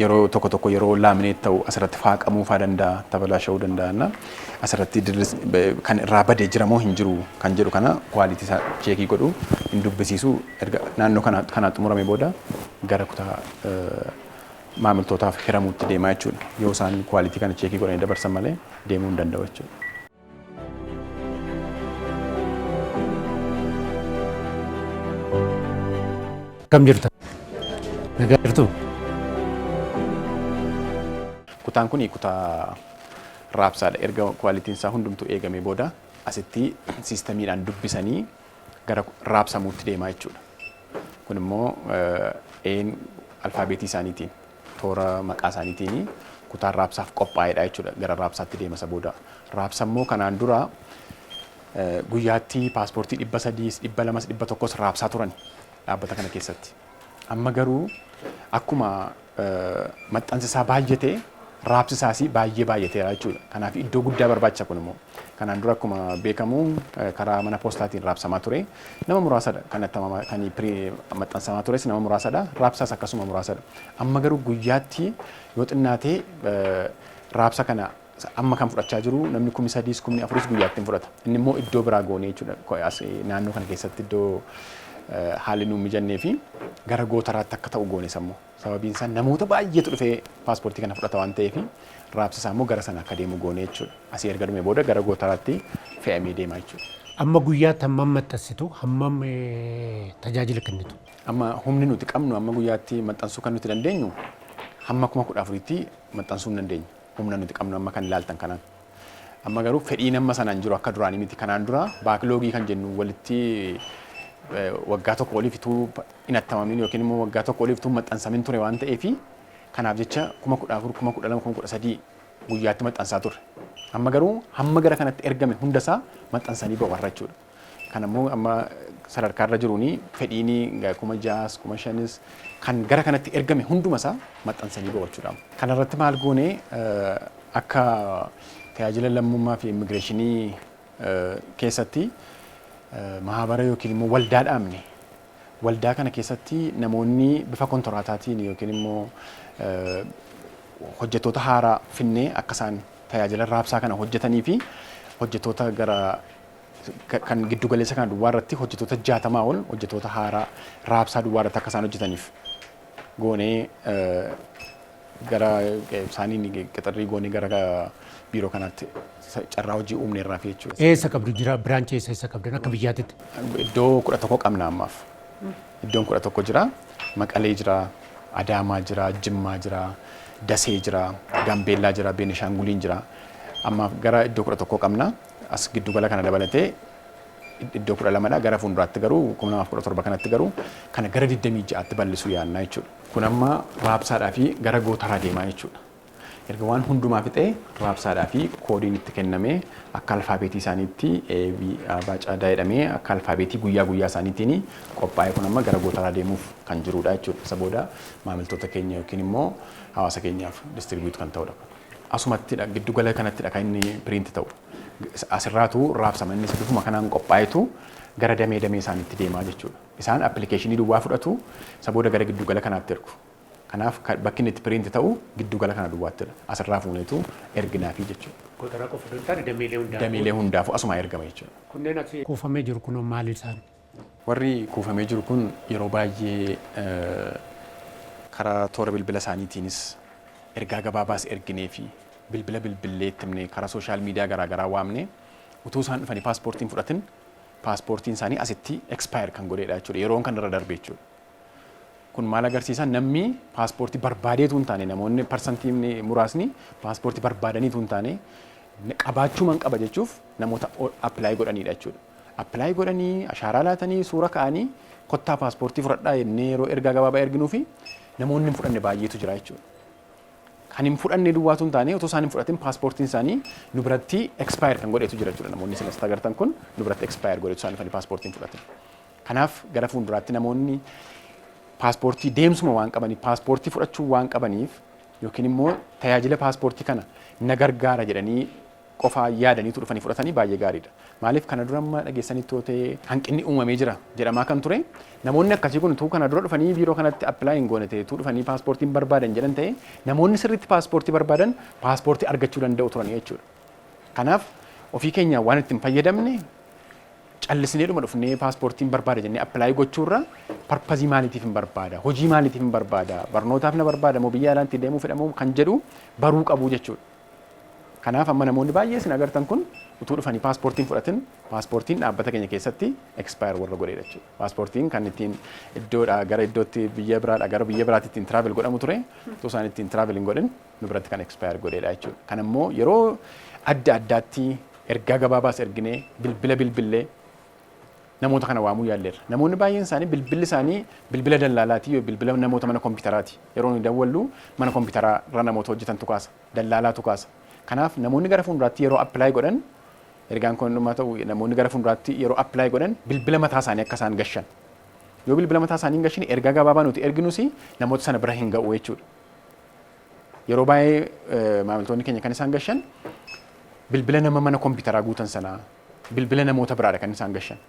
yeroo tokko tokko yeroo laminate ta'u asirratti faaqamuu faa danda'a, tabalaasha'uu danda'a, asirratti kan irraa badee jira moo hin jiru kan jedhu kana quality isaa check godhu, hin dubbisiisu. Erga naannoo kana xumurame booda gara kutaa maamiltootaaf hiramuutti deemaa jechuudha. Yoo isaan quality kana check godhanii dabarsan malee deemuu hin danda'u jechuudha. Akkam jirta? Nagaa jirtu? Kutaan kun kutaa raabsaadha. Erga qualityn isaa hundumtuu eegamee booda asitti systemiidhaan dubbisanii gara raabsamuutti deemaa jechuudha. Kun immoo een alfaabeetii isaaniitiin, toora maqaa isaaniitiin kutaan raabsaaf qophaa'edha jechuudha. Gara raabsaatti deema isa booda. Raabsa immoo kanaan dura guyyaatti paaspoortii 300s, 200s, 100s raabsaa turan dhaabbata kana keessatti. Amma garuu akkuma maxxansi isaa baay'ate, raabsi isaas baay'ee baay'ateera jechuudha. Kanaaf iddoo guddaa barbaachisa kun immoo. Kanaan dura akkuma beekamu karaa mana poostaatiin raabsamaa ture. Nama muraasadha kan kan maxxansamaa tures, nama muraasadha. Raabsaas akkasuma muraasadha. Amma garuu guyyaatti yoo xinnaate raabsa kana amma kan fudhachaa jiru namni 3000s, 4000s guyyaatti hin fudhata. Inni immoo iddoo biraa goonee jechuudha. Naannoo kana keessatti iddoo haalli nuun mijannee fi gara gootaraatti akka ta'u goone sammuu. Sababiin isaa namoota baay'eetu dhufee paaspoortii kana fudhata waan ta'eef, raabsi isaa immoo gara sana akka deemu goone jechuudha. Asii erga dhume booda gara gootaraatti fe'amee deema jechuudha. Amma guyyaatti hammam maxxansitu? Hammam tajaajila kennitu? Amma humni nuti qabnu, amma guyyaatti maxxansuu kan nuti dandeenyu, hamma 14,000tti maxxansuu hin dandeenya. Humna nuti qabnu amma kan ilaaltan kanaan. Amma garuu fedhiin amma sanaan jiru akka duraanii miti. Kanaan dura backlog kan jennu walitti waggaa tokko oliif utuu hin attamamin yookiin immoo waggaa tokko oliif utuu maxxansamin ture waan ta'eef, kanaaf jecha 14,000, 12,000, 13,000 guyyaatti maxxansaa turre. Amma garuu hamma gara kanatti ergame hundasaa maxxansanii ba'u har'a jechuudha. Kan ammoo amma sadarkaa irra jiruun fedhiin 6000s, 5000s kan gara kanatti ergame hundumasaa maxxansanii ba'u jechuudha. Kanarratti maal goone? Akka tajaajila lammummaa fi immigireeshinii keessatti mahabara yookiin immoo waldaa dhaabne. Waldaa kana keessatti namoonni bifa kontiraataatiin yookiin immoo hojjettoota haaraa finnee akka isaan tajaajila raabsaa kana hojjetanii fi hojjettoota gara kan giddu galeessa kana duwwaa irratti hojjettoota 60 ol, hojjettoota haaraa raabsaa duwwaa irratti akka isaan hojjetaniif goonee, gara isaaniin qixarrii goonee gara biiroo kanaatti carraa hojii uumneerraa fi jechuudha. Eessa qabdu jira? Branch eessa eessa qabdan akka biyyaatitti? Iddoo 11 qabna ammaaf. Iddoon 11 jira. Maqalee jira, Adaamaa jira, Jimmaa jira, Dasee jira, Gaambeellaa jira, Beenishaanguliin jira. Ammaaf gara iddoo 11 qabna. As giddugala kana dabalatee iddoo 12dha. Gara fuulduraatti garuu 2017 kanatti garuu kana gara 26tti bal'isuu yaadna jechuudha. Kun amma raabsaadhaa fi gara gootaraa deemaa jechuudha. Erga waan hundumaa fixee raabsaadhaa fi koodiin itti kennamee akka alfaabeetii isaaniitti A, B, A, B, C, D jedhamee akka alfaabeetii guyyaa guyyaa isaaniitiin qophaa'ee, kun amma gara gootaraa deemuuf kan jirudha jechuudha. Isa booda maamiltoota keenya yookiin immoo hawaasa keenyaaf distribute kan ta'udha. Asumattidha, giddugala kanattidha kan inni print ta'u. Asirraatu raabsama, innis bifuma kanaan qophaa'etu gara damee damee isaaniitti deemaa jechuudha. Isaan appilikeeshinii duwwaa fudhatu, isa booda gara giddugala kanaatti ergu. Kanaaf bakki inni itti print ta'u giddugala kana duwwaattidha. Asirraa fuuneetu erginaafi jechuudha. Gootaraa qofa osoo hin taane dameelee hundaafuu. Dameelee hundaafuu asuma ergama jechuudha. Kunneen asii kuufamee jiru kunoo maali isaan? Warri kuufamee jiru kun yeroo baay'ee karaa toora bilbila isaaniitiinis ergaa gabaabaas ergineefi, bilbila bilbillee itti himnee, karaa social media garaa garaa waamnee, utuu isaan dhufanii paaspoortii hin fudhatin paaspoortiin isaanii asitti expire kan godheedha jechuudha. Yeroon kan irra darbe jechuudha. Kun maal agarsiisa? Namni paaspoortii barbaadeetu hin taane, namoonni parsantiin muraasni paaspoortii barbaadaniitu hin taane, qabaachuuman qaba jechuuf namoota apply godhaniidha jechuudha. Apply godhanii, ashaaraa laatanii, suura ka'anii, kottaa paaspoortii fudhadhaa jennee yeroo ergaa gabaabaa erginuufi namoonni hin fudhanne baay'eetu jira jechuudha. Kan hin fudhanne duwwaatu hin taane, otoo isaan hin fudhatin paaspoortiin isaanii nu biratti expire kan godhetu jira jechuudha. Namoonni isin asitti agartan kun nu biratti expire godhetu isaan dhufanii paaspoortii hin fudhatin. Kanaaf gara fuulduraatti namoonni paaspoortii deemsuma waan qabaniif, paaspoortii fudhachuu waan qabaniif, yookiin immoo tajaajila paaspoortii kana na gargaara jedhanii qofaa yaadaniitu dhufanii fudhatanii baay'ee gaariidha. Maaliif, kana dura amma dhageessanitti yoo ta'e, hanqinni uumamee jira jedhamaa kan ture, namoonni akkasii kun utuu kana dura dhufanii biiroo kanatti apply hin goone ta'e, utuu dhufanii paaspoortii hin barbaadan jedhan ta'e, namoonni sirriitti paaspoortii barbaadan paaspoortii argachuu danda'u turan jechuudha. Kanaaf ofii keenya waan itti hin fayyadamne callisneedhuma dhufnee paaspoortiin barbaada jennee apply gochuurra, purpose maaliitiif hin barbaada, hojii maaliitiif hin barbaada, barnootaaf na barbaada moo biyya alaatti deemuu fedha moo kan jedhu baruu qabu jechuudha. Kanaaf amma namoonni baay'ee isin agartan kun utuu dhufanii paaspoortiin fudhatin paaspoortiin dhaabbata keenya keessatti expire warra godheedha jechuudha. Paaspoortiin kan ittiin iddoodhaa gara iddootti, biyya biraadhaa gara biyya biraatti ittiin travel godhamu ture, utuu isaan ittiin travel hin godhin nu biratti kan expire godheedha jechuudha. Kan immoo yeroo adda addaatti ergaa gabaabaas erginee, bilbila bilbillee namoota kana waamuu yaalleerra. Namoonni baay'een isaanii bilbilli isaanii bilbila dallaalaati yoo bilbila namoota mana kompiitaraati. Yeroo nuyi dawwallu mana kompiitaraa irra namoota hojjetantu kaasa. Dallaalaatu kaasa. Kanaaf namoonni gara fuulduraatti yeroo apply godhan, ergaan kun dhumaa ta'u, namoonni gara fuulduraatti yeroo apply godhan bilbila mataa isaanii akka isaan gashan. Yoo bilbila mataa isaanii hin gashine, ergaa gabaabaa nuti erginus namoota sana bira hin ga'u jechuudha. Yeroo baay'ee maamiltoonni keenya kan isaan gashan bilbila nama mana kompiitaraa guutan sanaa, bilbila namoota biraadha kan isaan gashan.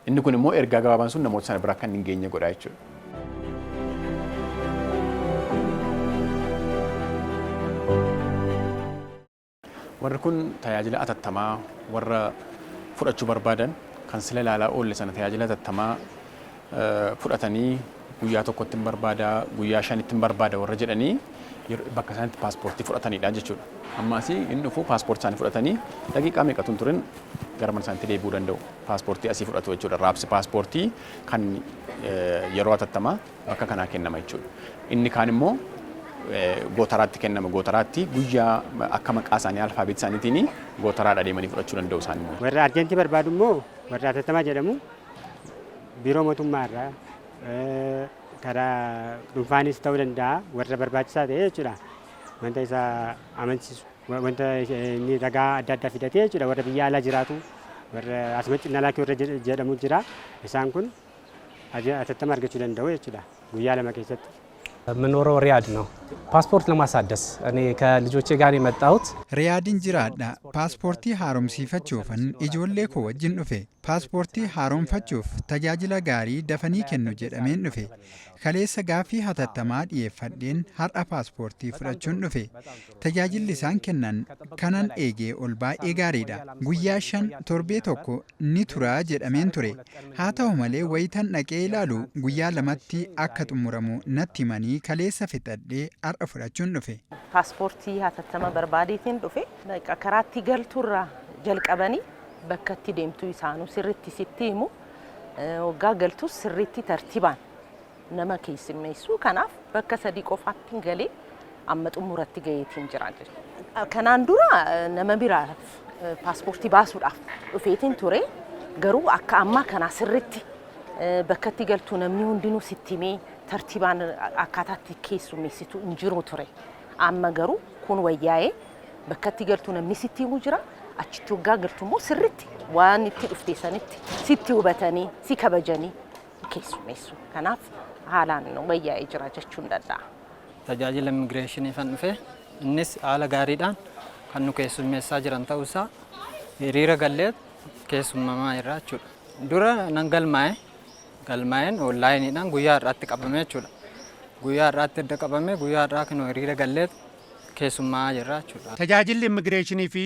Inni kun immoo ergaa gabaabaan sun namoota sana bira akka hin geenye godha jechuudha. Warri kun tajaajila atattamaa warra fudhachuu barbaadan, kan sila ilaalaa oolle sana, tajaajila atattamaa fudhatanii guyyaa tokkotti hin barbaada, guyyaa 5tti hin barbaada warra jedhanii bakka isaan itti paaspoortii fudhatanidha jechuudha. Amma asii hin dhufu, paaspoortii isaanii fudhatanii daqiiqaa meeqatu hin turin gara mana isaaniitti deebi'uu danda'u. Paaspoortii asii fudhatu jechuudha. Raabsi paaspoortii kan yeroo atattamaa bakka kanaa kennama jechuudha. Inni kaan immoo gootaraatti kennama. Gootaraatti guyyaa akka maqaa isaanii alfaabeetii isaaniitiin gootaraadha deemanii fudhachuu danda'u isaan immoo. Warra urgent barbaadu immoo, warra atattamaa jedhamu, biiroo mootummaa irraa karaa dhuunfaanis ta'uu danda'a, warra barbaachisaa ta'e jechuudha. Wanta isa amansiisu, wanta inni ragaa adda addaa fidatee jechuudha, warra biyya alaa jiraatu, warra asuma cinnalaakii warra jedhamu jira, isaan kun atattama argachuu danda'u jechuudha guyyaa 2 keessatti. የምኖረው ሪያድ ነው። ፓስፖርት ለማሳደስ እኔ ከልጆቼ ጋር ነው የመጣሁት። Riyaadin jiraadha. Paaspoortii haaromsiifachuufan ijoollee koo wajjin dhufe. Paaspoortii haaromfachuuf tajaajila gaarii dafanii kennu jedhameen dhufe. Kaleessa gaaffii hatattamaa dhiyeeffadheen har'a paaspoortii fudhachuun dhufe. Tajaajilli isaan kennan kanan eegee ol baay'ee gaariidha. Guyyaa 5, torbee tokko ni tura jedhameen ture. Haa ta'u malee, wayitan dhaqee ilaalu guyyaa 2tti akka xumuramu natti himanii kaleessa fixadhee har'a fudhachuun dhufe. Paaspoortii hatattama barbaadeetiin dhufe. Karaatti galtuurraa jalqabanii bakka itti deemtu isaanuu sirriitti sitti himu. Waggaa galtus sirriitti tartiibaan nama keessummeessu. Kanaaf bakka sadii qofaatti galee amma xumuratti gaheetiin jira jechuudha. Kanaan dura nama biraaf paaspoortii baasuudhaaf dhufeetiin ture. Garuu akka ammaa kanaa sirriitti bakka itti galtu namni hundinuu sitti himee tartiibaan akkaataatti keessummeessitu hin jiru ture. Amma garuu kun wayyaa'ee bakka itti galtu namni sitti himu jira. Achitti waggaa galtu immoo sirriitti waan itti dhufte sanitti sitti hubatanii si kabajanii keessummeessu. Kanaaf haalaan wayyaa'ee jira jechuun danda'a. Tajaajila immigireeshinii fan dhufe. Innis haala gaariidhaan kan nu keessummeessaa jiran ta'uusaa hiriira gallee keessummamaa jirra jechuudha. Dura nan galmaa'e, galmaa'een onlaayiniidhaan guyyaa har'aatti qabame jechuudha. Guyyaa har'aatti edda qabame, guyyaa har'aa kan hiriira gallee keessummaa jirra jechuudha. Tajaajilli immigireeshinii fi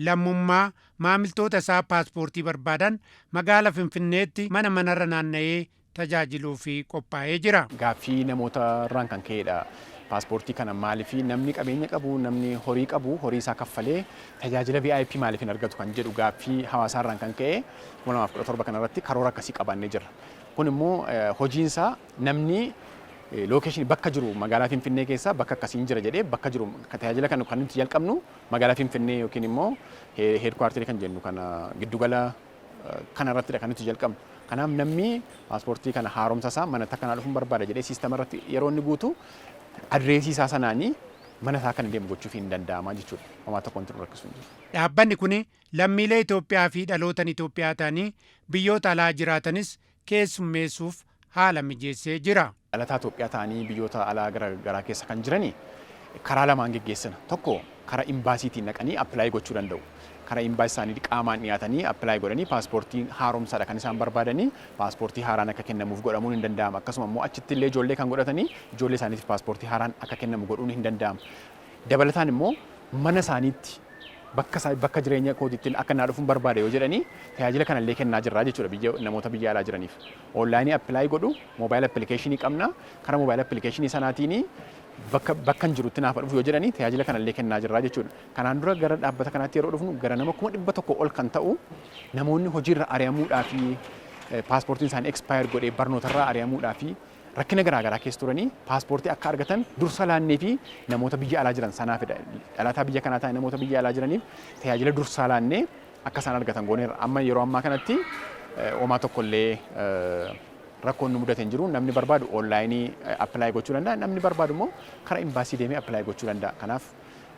lammummaa maamiltoota isaa paaspoortii barbaadan magaala Finfinneetti mana manarra naanna'ee tajaajiluu fi qophaa'ee jira. Gaaffii namoota irraan kan ka'edha. Paaspoortii kana maaliif namni qabeenya qabu, namni horii qabu, horii isaa kaffalee tajaajila VIP maaliif hin argatu kan jedhu gaaffii hawaasaa irraan kan ka'e 2017 kanarratti karoora akkasii qabaannee jirra. Kun immoo hojiinsaa namni location bakka jiru, magaalaa Finfinnee keessa bakka akkasiin jira jedhee, bakka jiru tajaajila kan nuti jalqabnu magaalaa Finfinnee yookiin immoo headquarterii kan jennu kana, giddugala kanarrattidha kan nuti jalqabnu. Kanaaf namni paaspoortii kana haaromsa isaa mana takkanaa dhufuun barbaada jedhee siistama irratti yeroo inni guutu, adreesii isaa sanaanii mana isaa kan deemu gochuuf hin danda'ama jechuudha. Homaa tokko wanti nu rakkisu hin jiru. Dhaabbanni kun lammiilee Itoophiyaa fi dhalootan Itoophiyaa ta'anii biyyoota alaa jiraatanis keessummeessuuf haala mijeessee jira. Dhalataa Itoophiyaa ta'anii biyyoota alaa gara garaa keessa kan jiranii karaa lamaan geggeessina. Tokko, karaa imbaasiitiin dhaqanii apply gochuu danda'u. Karaa imbaasii isaanii qaamaan dhiyaatanii apply godhanii, paaspoortii haaromsaadha kan isaan barbaadanii, paaspoortii haaraan akka kennamuuf godhamuun hin danda'ama. Akkasuma immoo achitti illee ijoollee kan godhatanii ijoollee isaaniitiif paaspoortii haaraan akka kennamu godhuun hin danda'ama. Dabalataan immoo mana isaaniitti, bakka isaa, bakka jireenya kootiitti akka naa dhufuun barbaada yoo jedhanii, tajaajila kanallee kennaa jirra jechuudha biyya namoota biyya alaa jiraniif. Onlaayinii apply godhu, mobile applicationii qabna. Karaa mobile applicationii sanaatiin bakka bakka hin jirutti naaf dhufu yoo jedhanii, tajaajila kanallee kennaa jirra jechuudha. Kanaan dura gara dhaabbata kanaatti yeroo dhufnu gara nama 100,000 ol kan ta'u, namoonni hojiirra ari'amuudhaa fi paaspoortiin isaanii expire godhee, barnootarraa ari'amuudhaa fi rakkina garaa garaa keessa turanii paaspoortii akka argatan dursa laannee fi namoota biyya alaa jiran sanaafidha. Dhalataa biyya kanaa ta'an namoota biyya alaa jiraniif tajaajila dursaa laannee akka isaan argatan gooneerra. Amma yeroo ammaa kanatti homaa tokkollee rakkoon nu mudate hin jiru. Namni barbaadu onlaayinii apply gochuu danda'a. Namni barbaadu immoo karaa imbaasii deemee apply gochuu danda'a. Kanaaf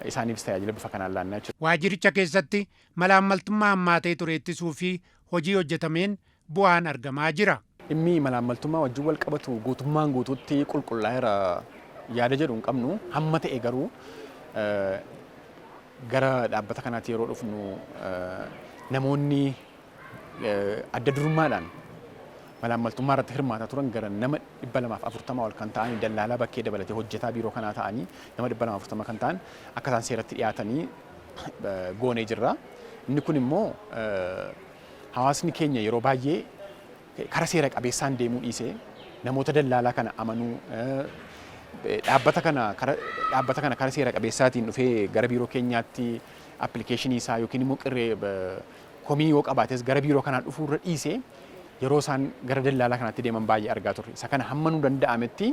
isaaniifis tajaajila bifa kanaan laannaa jechuudha. Waajjiricha keessatti malaammaltummaa hammaatee ture ittisuu fi hojii hojjetameen bu'aan argamaa jira. Dhimmi malaammaltummaa wajjin wal qabatu guutummaan guutuutti qulqullaa'eera yaada jedhu hin qabnu. Hamma ta'e garuu gara dhaabbata kanaatti yeroo dhufnu namoonni adda durummaadhaan malaammaltummaa irratti hirmaataa turan gara nama 240 ol kan ta'an, dallaalaa bakkee dabalatee, hojjetaa biiroo kanaa ta'anii nama 240 kan ta'an akka isaan seeratti dhiyaatanii goonee jirra. Inni kun immoo hawaasni keenya yeroo baay'ee kara seera qabeessaan deemuu dhiisee namoota dallaalaa kana amanuu, dhaabbata kana kara seera qabeessaatiin dhufee gara biiroo keenyaatti applicationii isaa yookiin immoo qirree komii yoo qabaates gara biiroo kanaa dhufuu irra dhiisee yeroo isaan gara dallaalaa kanaatti deeman baay'ee argaa turre. Isa kana hamma nu danda'ametti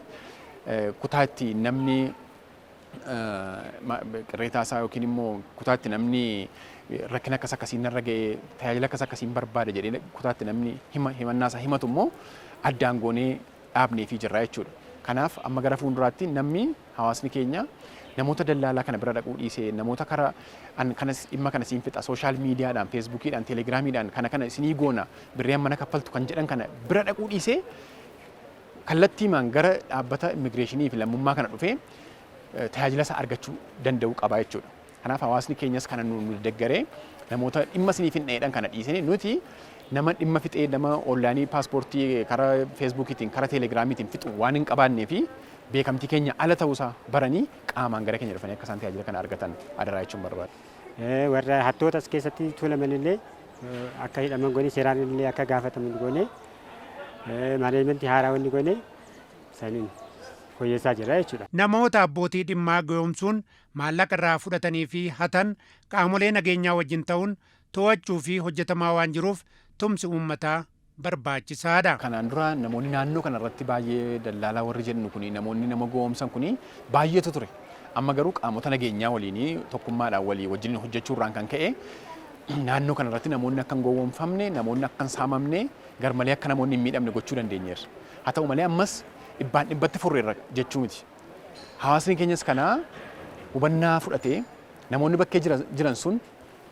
kutaa itti namni qirreetaa isaa yookiin immoo kutaa itti namni rakkina akkas akkasiin narra ga'ee, tajaajila akkas akkasiin barbaada jedhee kutaa itti namni himannaa isaa himatu immoo addaan goonee dhaabneefii jirra jechuudha. Kanaaf amma gara fuulduraatti namni, hawaasni keenya namoota dallaalaa kana bira dhaquu dhiisee, namoota kara an kanas dhimma kana siin fixa, social mediadhaan, feesbuukiidhaan, teelegiraamiidhaan kana kana isinii goona, birrii mana kaffaltu kan jedhan kana bira dhaquu dhiisee, kallattiimaan gara dhaabbata immigireeshinii fi lammummaa kana dhufee tajaajila isaa argachuu danda'uu qaba jechuudha. Kanaaf hawaasni keenyas kana nu deeggaree, namoota dhimma isiniif hin dheedhan kana dhiisanii, nuti nama dhimma fixee, nama onlaayinii paaspoortii karaa feesbuukiitiin, karaa teelegiraamiitiin fixu waan hin qabaannee fi beekamtii keenya ala ta'uusaa baranii qaamaan gara keenya dhufanii akka isaan tajaajila kana argatan adaraa jechuun barbaada. Warra hattoota as keessatti tuulaman illee akka hidhaman goone, seeraan illee akka gaafataman goone, maaneejmentii haaraa wanni goone saniin fooyyessaa jira jechuudha. Namoota abbootii dhimmaa goyoomsuun maallaqa irraa fudhatanii fi hatan qaamolee nageenyaa wajjin ta'uun to'achuu fi hojjetamaa waan jiruuf tumsi uummataa barbaachisaadha. Kanaan dura namoonni naannoo kanarratti baay'ee dallaalaa warri jennu kuni, namoonni nama gowwoomsan kuni baay'eetu ture. Amma garuu qaamota nageenyaa waliin tokkummaadhaan walii wajjin hojjechuurraan kan ka'e naannoo kanarratti namoonni akka hin gowwoomfamne, namoonni akka hin saamamne, garmalee akka namoonni hin miidhamne gochuu dandeenyeerra. Haa ta'u malee ammas dhibbaan dhibbatti furreerra jechuu miti. Hawaasni keenyas kana hubannaa fudhatee, namoonni bakkee jiran sun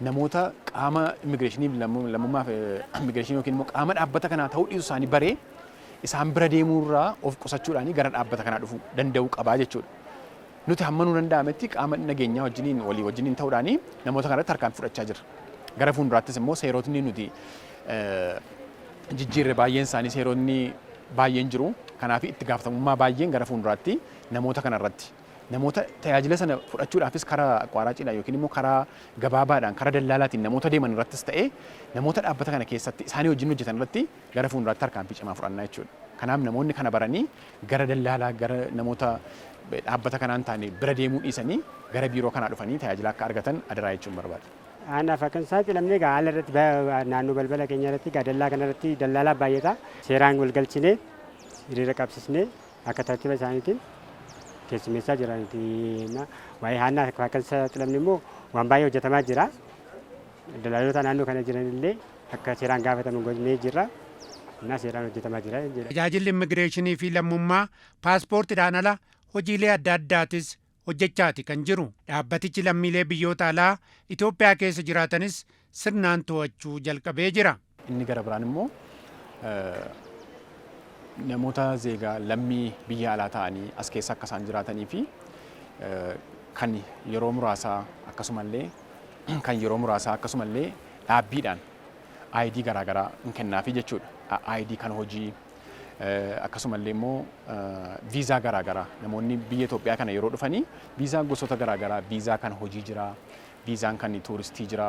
namoota qaama immigireeshinii lammummaa fi immigireeshinii yookiin immoo qaama dhaabbata kanaa ta'uu dhiisuu isaanii baree isaan bira deemuurraa of qusachuudhaan gara dhaabbata kanaa dhufuu danda'uu qabaa jechuudha. Nuti hamma nu danda'ametti qaama nageenyaa wajjiniin walii wajjiniin ta'uudhaan namoota kanarratti tarkaanfii fudhachaa jirra. Gara fuulduraattis immoo seerotni nuti jijjiirre baay'een isaanii, seerotni baay'een jiru. Kanaaf itti gaafatamummaa baay'een gara fuulduraatti namoota kanarratti, namoota tajaajila sana fudhachuudhaafis karaa aqwaaraaciidhaan yookiin immoo karaa gabaabaadhaan, karaa dallaalaatiin namoota deeman irrattis ta'ee, namoota dhaabbata kana keessatti isaanii wajjin hojjetan irratti gara fuulduraatti tarkaanfii cimaa fudhannaa jechuudha. Kanaaf namoonni kana baranii gara dallaalaa, gara namoota dhaabbata kanaan taane bira deemuu dhiisanii gara biiroo kanaa dhufanii tajaajila akka argatan adaraa jechuun barbaada. Anaaf akka hin saaxilamne egaa haala irratti, naannoo balbala keenya irratti egaa dallaa kana irratti dallaalaa baay'ata. Seeraan wal galchinee, hiriira qabsiisnee, akka tartiiba isaaniitiin keessummeessaa jiraniiti. Waa'ee haannaa akka hin saaxilamne immoo waan baay'ee hojjetamaa jira. Dallaalota naannoo kana jiran illee akka seeraan gaafataman godhamee jira. Innaa seeraan hojjetamaa jira. Tajaajilli immigireeshinii fi lammummaa paaspoortiidhaan ala hojiilee adda addaatis hojjechaati kan jiru. Dhaabbatichi lammiilee biyyoota alaa Itoophiyaa keessa jiraatanis sirnaan to'achuu jalqabee jira. Inni gara biraan immoo namoota zeegaa lammii biyya alaa ta'anii as keessa akka isaan jiraatanii fi kan yeroo muraasaa akkasumallee dhaabbiidhaan ID garaagaraa hin kennaafi jechuudha. ID kan hojii, akkasumallee immoo viizaa garaagaraa. Namoonni biyya Itoophiyaa kana yeroo dhufanii viizaa gosoota garaagaraa, viizaa kan hojii jira, viizaan kan tuuristii jira,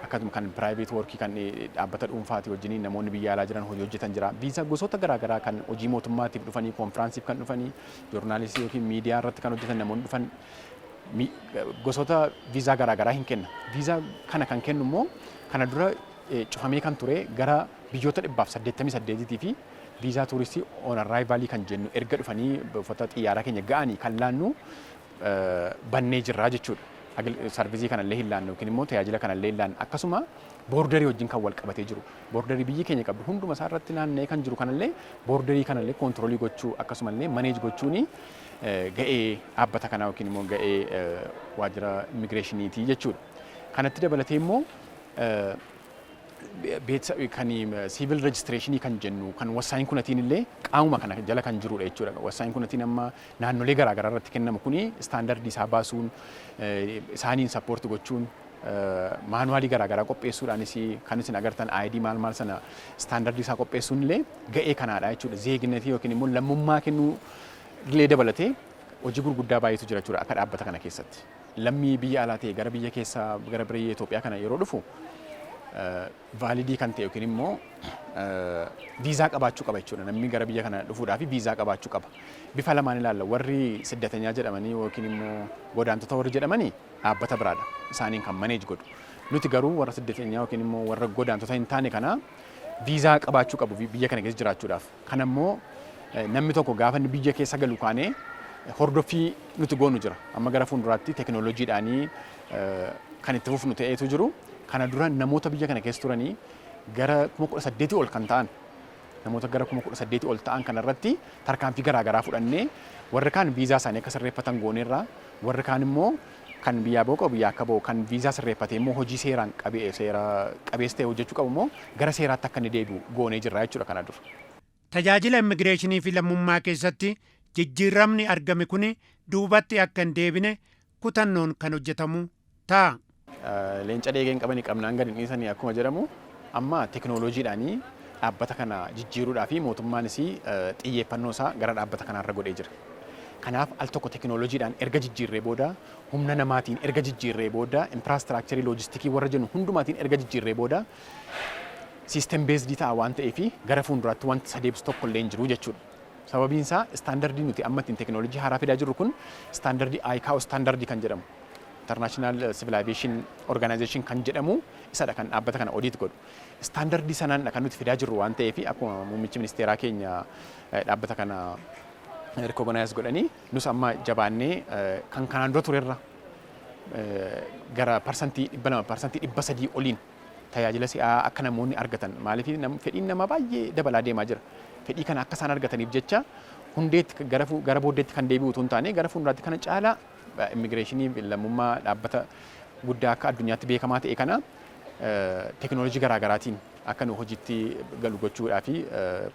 akkasuma kan private workii, kan dhaabbata dhuunfaati wajjiniin namoonni biyya alaa jiran hojii hojjetan jira. Viizaa gosoota garaagaraa kan hojii mootummaatiif dhufanii, koonfiraansiif kan dhufanii, joornaalistii yookiin miidiyaa irratti kan hojjetan namoonni dhufan gosoota viizaa garaagaraa hin kenna. Viizaa kana kan kennu immoo kana dura cufamee kan ture gara biyyoota 188 fi viizaa tuuristii on arrivalii kan jennu, erga dhufanii buufata xiyyaaraa keenya ga'anii kan laannu bannee jirraa jechuudha. Serviceii kanallee hin laannu yookiin immoo tajaajila kanallee hin laannu. Akkasuma borderii wajjin kan wal qabatee jiru. Borderii biyyi keenya qabdu hunduma isaa irratti naanna'ee kan jiru kanallee, borderii kanallee controlii gochuu akkasumallee manage gochuuni ga'ee dhaabbata kanaa yookiin immoo ga'ee waajjira immigireeshiniitii jechuudha. Kanatti dabalatee immoo kan civil registrationii kan jennu, kan wassaayin kunatiin illee qaamuma kana jala kan jirudha jechuudha. Wassaayin kunatiin amma naannolee garaagaraa irratti kennamu kuni standardii isaa baasuun, isaaniin support gochuun, manualii garaagaraa qopheessuudhaanis, kan isin agartan ID maal maal sana standardii isaa qopheessuun illee ga'ee kanaadha jechuudha. Zeegnetii yookiin immoo lammummaa kennuu illee dabalatee hojii gurguddaa baay'eetu jira jechuudha akka dhaabbata kana keessatti. Lammii biyya alaa ta'e gara biyya keessaa, gara biyya Itoophiyaa kana yeroo dhufu validii kan ta'e yookiin immoo viizaa qabaachuu qaba jechuudha. Namni gara biyya kana dhufuudhaaf viizaa qabaachuu qaba. Bifa lamaan ilaalla. Warri siddatanyaa jedhamanii yookiin immoo godaantota warri jedhamanii dhaabbata biraadha. Isaaniin kan manage godhu. Nuti garuu warra siddatanyaa yookiin immoo warra godaantota hin taane kana viizaa qabaachuu qabu biyya kana keessa jiraachuudhaaf. Kana immoo namni tokko gaafa inni biyya keessa galu kaanee hordoffii nuti goonu jira. Amma gara fuulduraatti teekinooloojiidhaanii kan itti fufnu ta'eetu jiru. Kana dura namoota biyya kana keessa turanii gara 18,000 ol kan ta'an, namoota gara 18,000 ol ta'an kanarratti tarkaanfii garaagaraa fudhannee, warri kaan viizaa isaanii akka sirreeffatan gooneerra, warri kaan immoo kan biyyaa ba'u qabu biyyaa akka ba'u, kan viizaa sirreeffate immoo hojii seeraan qabee seera qabeessa ta'e hojjechuu qabu immoo gara seeraatti akka inni deebi'u goonee jirra jechuudha kana dura. Tajaajila immigireeshinii fi lammummaa keessatti jijjiiramni argame kun duubatti akka hin deebine kutannoon kan hojjetamu ta'a. Leenca dheegeen qabanii qabnaan gadi dhiisanii akkuma jedhamu, amma teekinooloojiidhaanii dhaabbata kana jijjiiruudhaa fi mootummaanis xiyyeeffannoo isaa gara dhaabbata kanaarra godhee jira. Kanaaf al tokko teekinooloojiidhaan erga jijjiirree booda, humna namaatiin erga jijjiirree booda, infrastructureii logisticii warra jennu hundumaatiin erga jijjiirree booda, system basedii ta'a waan ta'eef gara fuulduraatti wanti sadeebsu tokko illee hin jiru jechuudha. Sababiin isaa standardii nuti amma ittiin teekinooloojii haaraa fidaa jirru kun standardii ICAO standardii kan jedhamu, International Civil Aviation Organization kan jedhamu isadha kan dhaabbata kana audit godhu. Standardii sanaanidha kan nuti fidaa jirru waan ta'eef, akkuma muummichi ministeeraa keenya dhaabbata kana recognize godhanii, nus amma jabaannee kan kanaan dura turerra gara 200%, 300% oliin tajaajila si'aa akka namoonni argatan. Maaliif, fedhiin namaa baay'ee dabalaa deemaa jira. Fedhii kana akka isaan argataniif jecha hundeetti gara booddeetti kan deebi'u utuu hin taane, gara fuulduraatti kana caalaa immigireeshinii lammummaa dhaabbata guddaa akka addunyaatti beekamaa ta'e kana teekinooloojii garaagaraatiin akka nu hojiitti galu gochuudhaa fi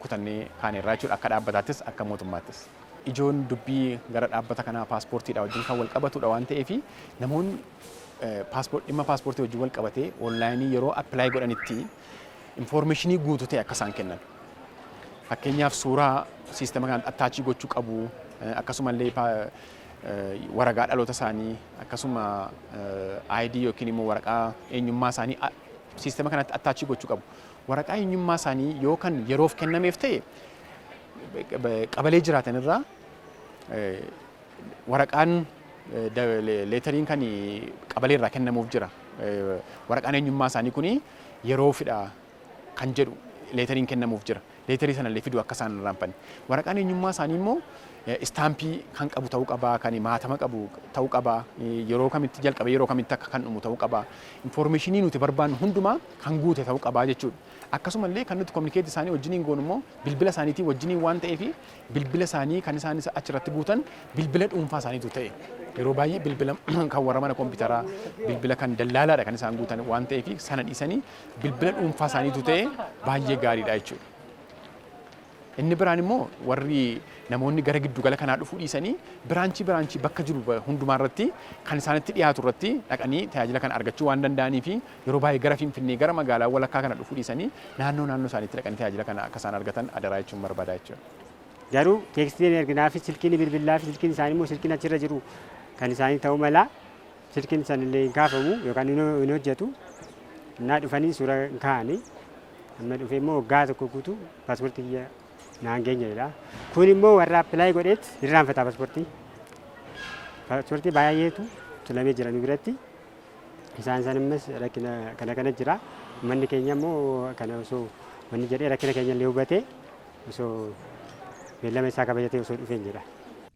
kutannee kaaneerraa jechuudha, akka dhaabbataattis akka mootummaattis. Ijoon dubbii gara dhaabbata kanaa paaspoortiidha wajjin kan wal qabatudha waan ta'eef, namoonni dhimma paaspoortii wajjin wal qabatee onlaayinii yeroo apply godhanitti information guutuu ta'e akka isaan kennan. Fakkeenyaaf, suuraa siistema kanatti attach gochuu qabu, akkasumallee waraqaa dhaloota isaanii, akkasuma ID yookiin immoo waraqaa eenyummaa isaanii siistema kanatti attach gochuu qabu. Waraqaa eenyummaa isaanii yoo kan yeroof kennameef ta'e, qabalee jiraatan irraa waraqaan letteriin kan qabalee irraa kennamuuf jira. Waraqaan eenyummaa isaanii kuni yeroofidha kan jedhu letteriin kennamuuf jira. Letter sanallee fiduu akka isaan hin irraanfanne. Waraqaan eenyummaa isaanii immoo stamp kan qabu ta'uu qaba, kan maatama qabu ta'uu qaba, yeroo kamitti jalqabe, yeroo kamitti akka kan dhumu ta'uu qaba. Information nuti barbaannu hundumaa kan guute ta'uu qaba jechuudha. Akkasumallee kan nuti communicate isaanii wajjiniin goonu immoo bilbila isaaniitii wajjiniin waan ta'eef, bilbila isaanii kan isaan achirratti guutan bilbila dhuunfaa isaaniitu ta'e. Yeroo baay'ee bilbila kan warra mana kompiitaraa, bilbila kan dallaalaadha kan isaan guutan waan ta'eef, sana dhiisanii bilbila dhuunfaa isaaniitu ta'e baay'ee gaariidha jechuudha. Inni biraan immoo warri namoonni gara giddugala kanaa dhufuu dhiisanii branch branch bakka jiru hundumaa irratti kan isaanitti dhiyaatu irratti dhaqanii tajaajila kana argachuu waan danda'anii fi yeroo baay'ee gara Finfinnee, gara magaalaa walakkaa kana dhufuu dhiisanii naannoo naannoo isaaniitti dhaqanii tajaajila kana akka isaan argatan adaraa jechuun barbaada jechuudha. Garuu text erginaa fi silkiin bilbilaa fi silkiin isaanii immoo silkiin achirra jiru kan isaanii ta'uu mala, silkiin sanillee hin kaafamu yookaan hin hojjetu. Innaa dhufanii suura hin kaa'anii, amma dhufee immoo waggaa tokko guutuu paaspoortii kiyya naan geenye jedha. Kun immoo warra apply godheet irraanfata paaspoortii. Paaspoortii baay'eetu tulamee jira nu biratti. Isaan san ammas rakkina kana kana jira. Uummanni keenya immoo kana osoo wanni jedhee rakkina keenya illee hubatee, osoo beellama isaa kabajatee osoo dhufeen jedha.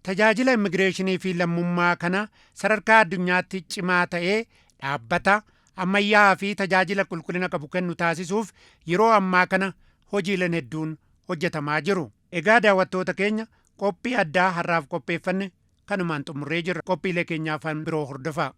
Tajaajila immigireeshinii fi lammummaa kana sadarkaa addunyaatti cimaa ta'ee, dhaabbata ammayyaa'aa fi tajaajila qulqullina qabu kennu taasisuuf yeroo ammaa kana hojiileen hedduun hojjetamaa jiru. Egaa daawwattoota keenya, qophii addaa har'aaf qopheeffanne kanumaan xumurree jirra. Qophiilee keenyaaf biroo hordofaa.